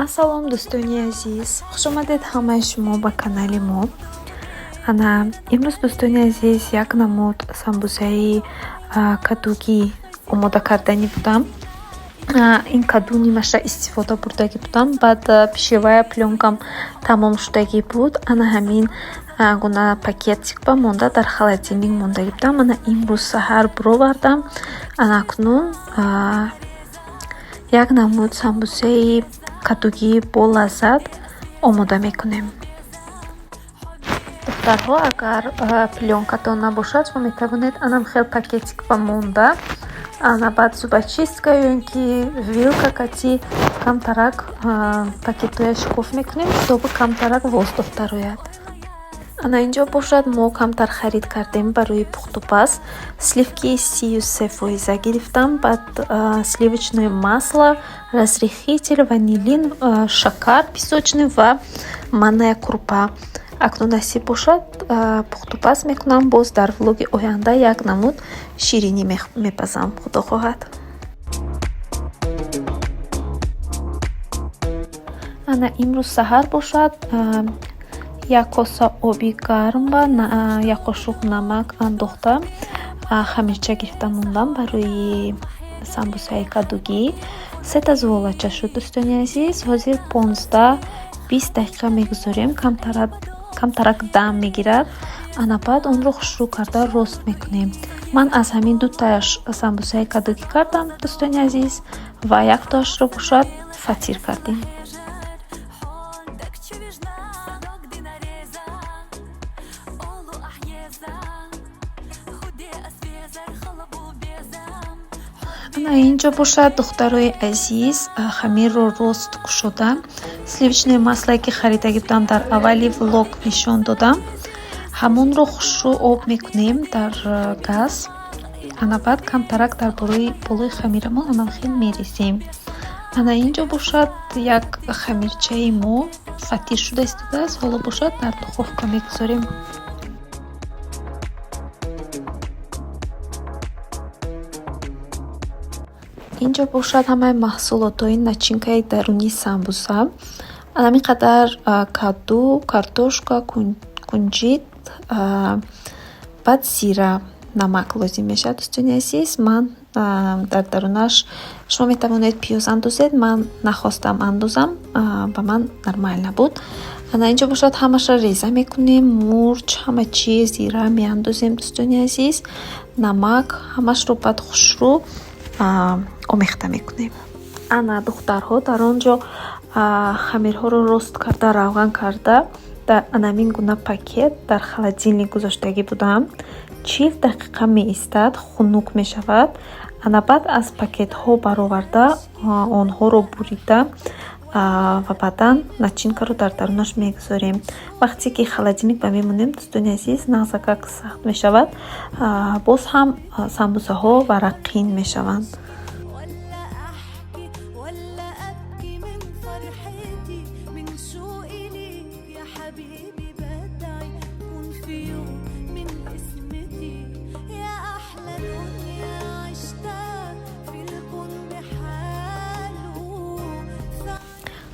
Ассалом, дӯстони азиз, хушомадед ҳамаи шумо ба канали мо. Ана имрӯз, дӯстони азиз, як намуд самбусаи кадугӣ омода карданӣ будам. Ин каду нимаша истифода бурдагӣ будам, баъд пищевая плёнкам тамом шудагӣ буд. Ана ҳамин гуна пакетик ба монда, дар холодильник мондагӣ будам. Ана имрӯз саҳар буровардам. Ана акнун як намуд самбусаи кадугӣ бо лаззат омода мекунем. Духтарҳо, агар плёнкатон набошад, шумо метавонед анам хел пакетик ба монда, ана баъд зубочистка ё ин ки вилка кати камтарак пакетҳоя шикоф мекунем, чтобы камтарак воздух дарояд. Ана инҷо бошад, мо камтар харид кардем барои пухтупаз. Сливки 33 фоиза гирифтам, баъд сливочное масло, разрыхлитель, ванилин, шакар песочный ва манная крупа. Акнун насиб бошад, пухтупаз мекунам. Боз дар влоги оянда як намуд ширинӣ мепазам, худо хоҳад. Ана имрӯз саҳар бошад, як коса оби гарм ба як қошуқ намак андохта, хамирча гирифта мондам барои самбусаи кадугӣ. Сета зуволача шуд, дӯстони азиз. Ҳозир 15-20 дақиқа мегузорем, камтарак дам мегирад. Ана баъд онро хушрӯ карда рост мекунем. Ман аз ҳамин дутааш самбусаи кадугӣ кардам, дӯстони азиз, ва яктоашро бошад фатир кардем. Ана инҷо бошад, духтарои азиз, хамирро рост кушода, сливочное маслое, ки харидагӣ будам, дар аввали влог нишон додам, ҳамонро хушрӯ об мекунем дар газ. Ана баъд камтарак дар болои хамирамон анам хел мерезем. Ана инҷо бошад, як хамирчаи мо фатир шуда истодааст. Ҳоло бошад, дар духовка мегузорем. Инҷо бошад, ҳамаи маҳсулотҳои начинкаи даруни самбуса. Ҳамин қадар каду, картошка, кунҷит, баъд зира, намак лозим мешавад, дӯстони азиз. Ман дар дарунаш, шумо метавонед пиёз андозед, ман нахостам андозам, ба ман нормально буд. Ана инҷо бошад, ҳамаша реза мекунем, мурч, ҳама чиз, зира меандозем, дӯстони азиз, намак, ҳамашро баъд хушрӯ омехта мекунем. Ана, духтарҳо, дар он ҷо хамирҳоро рост карда, равған карда, дар анамин гуна пакет дар холодильник гузоштагӣ будам. 40 дақиқа меистад, хунук мешавад. Ана баъд аз пакетҳо бароварда, онҳоро бурида ва баъдан начинкаро дар дарунаш мегузорем. Вақте ки холодильник ба мемонем, дӯстони азиз, нағзакак сахт мешавад, боз ҳам самбусаҳо варақин мешаванд.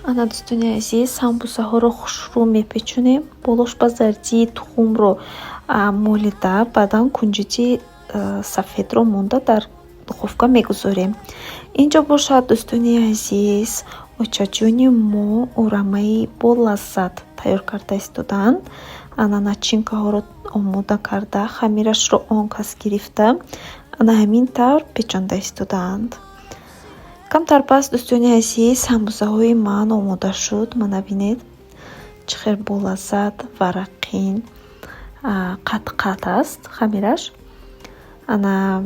Ана, дӯстони азиз, самбусаҳоро хушрӯ мепечонем. Болош ба зардии тухмро молида, баъдан кунҷити сафедро монда, дар духовка мегузорем. Инҷо бошад, дӯстони азиз, очаҷони мо урамаи болаззат тайёр карда истодаанд. Ана начинкаҳоро омода карда, хамирашро он кас гирифта, ана ҳамин тавр печонда истодаанд. Камтар пас, дӯстони азиз, самбусаҳои ман омода шуд. Мана бинед, чӣ хел болаззат, варақин, қат-қат аст хамираш. Ана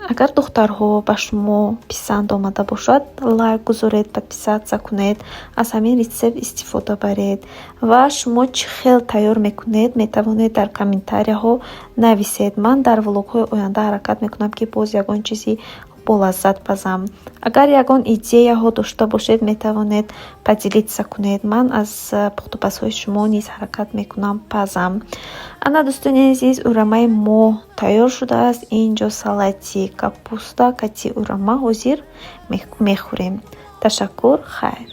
агар, духтарҳо, ба шумо писанд омада бошад, лайк гузоред, подписаться кунед, аз ҳамин рецепт истифода баред ва шумо чӣ хел тайёр мекунед, метавонед дар комментарияҳо нависед. Ман дар влогҳои оянда ҳаракат мекунам, ки боз ягон чизи болаззат пазам. Агар ягон идеяҳо дошта бошед, метавонед поделиться кунед. Ман аз пухтупазҳои шумо низ ҳаракат мекунам пазам. Ана, дӯстони азиз, урамаи мо тайёр шудааст. Инҷо салати капуста кати урама ҳозир мехӯрем. Ташаккур, хайр.